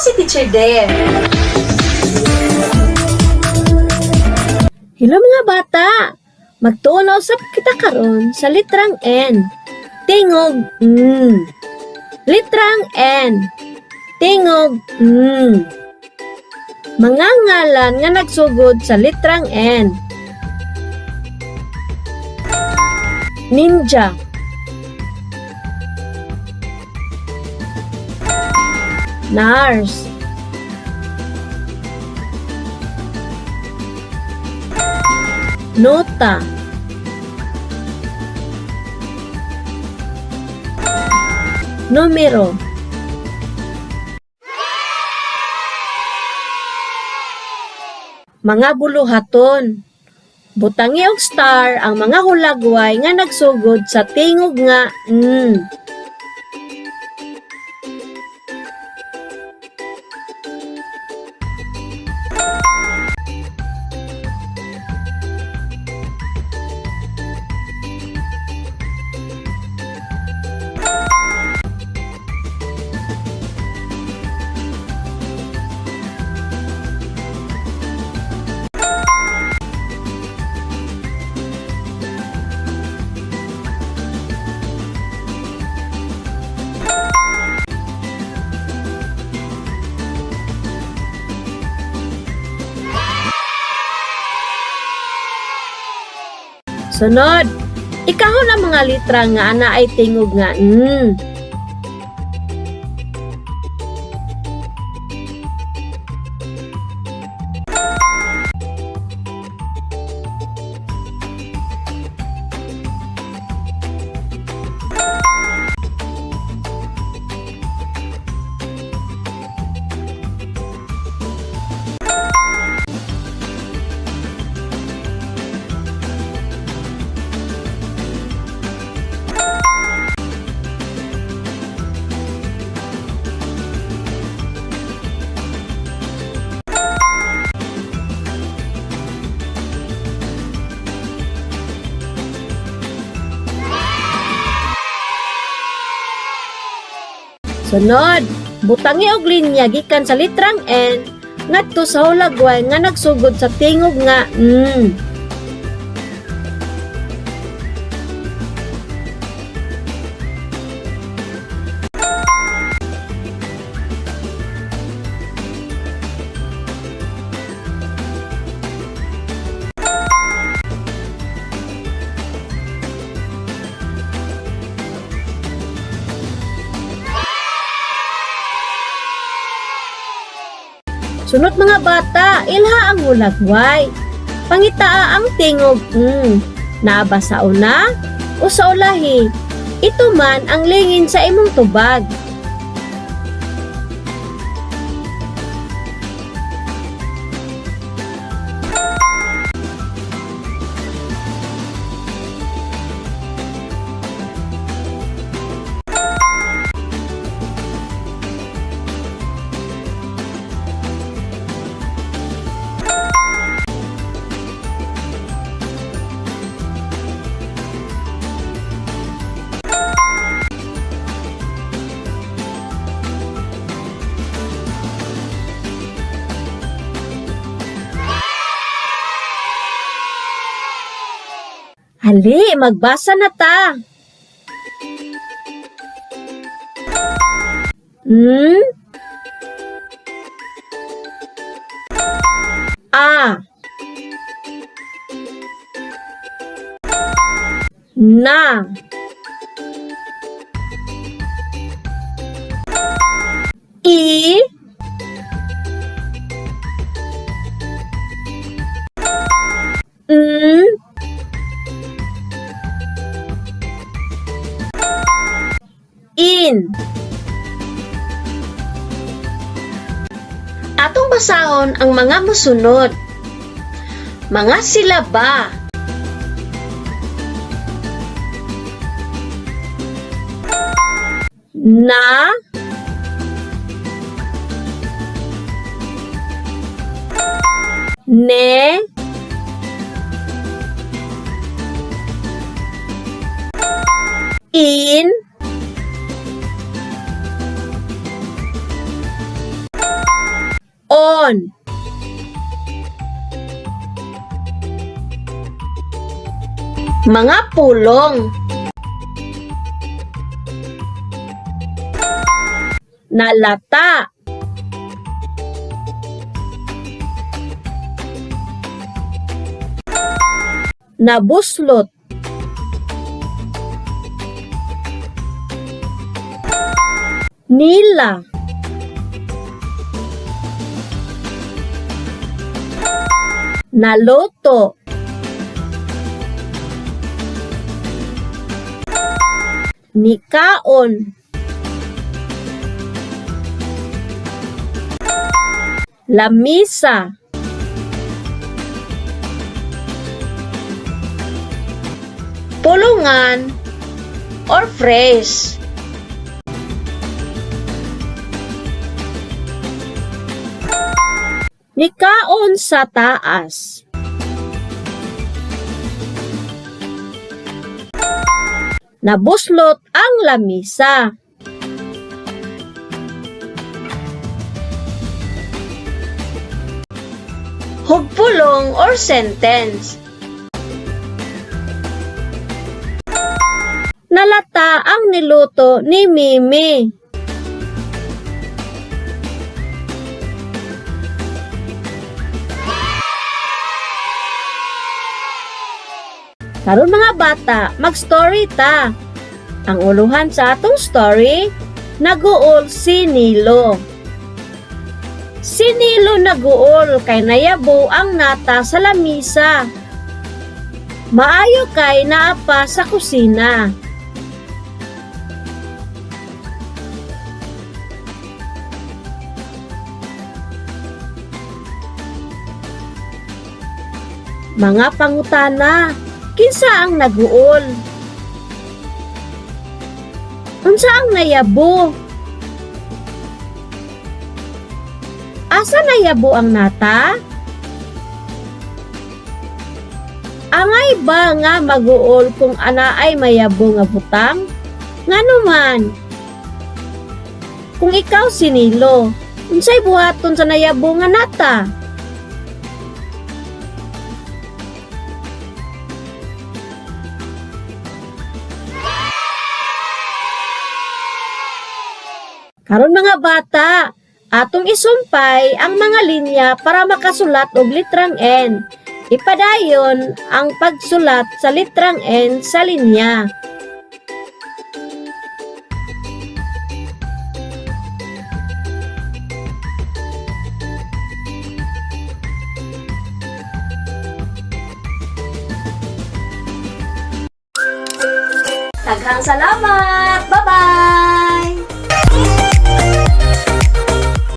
si Teacher Dare. Hello mga bata! Magtuon na usab kita karon sa litrang N. Tingog N. Litrang N. Tingog N. Mga ngalan nga nagsugod sa litrang N. Ninja. Nars. Nota. Numero. Mga buluhaton. Butangi og star ang mga hulagway nga nagsugod sa tingog nga N. Sunod, ikahon ang mga litra nga ana ay tingog nga N. Sunod, butangi og linya gikan sa litrang N ngadto sa hulagway nga nagsugod sa tingog nga N. Sunod mga bata, ilha ang hulagway. Pangitaa ang tingog N. Naa ba sa una o sa ulahi? Ito man ang lingin sa imong tubag. Hali, magbasa na ta. N A Na I N In. Atong basahon ang mga musunod. Mga silaba. Na Ne In Nikaon. Mga pulong. Nalata. Nabuslot. Nila. Naloto. Nikaon. Lamisa. Pulungan or phrase. Nikaon sa taas. Nabuslot ang lamisa. Hugpulong or sentence. Nalata ang niluto ni Mimi. Karon mga bata, mag-story ta. Ang uluhan sa atong story, naguol si Nilo. Si Nilo naguol kay nayabo ang nata sa lamisa. Maayo kay naa pa sa kusina. Mga pangutana, kinsa ang naguol? Unsa ang nayabo? Asa nayabo ang nata? Angay ba nga maguol kung anaay mayabo nga butang? Ngano man? Kung ikaw si Nilo, unsay buhaton sa nayabo nga nata? Karon mga bata, atong isumpay ang mga linya para makasulat og litrang N. Ipadayon ang pagsulat sa litrang N sa linya. Daghang salamat! Bye-bye!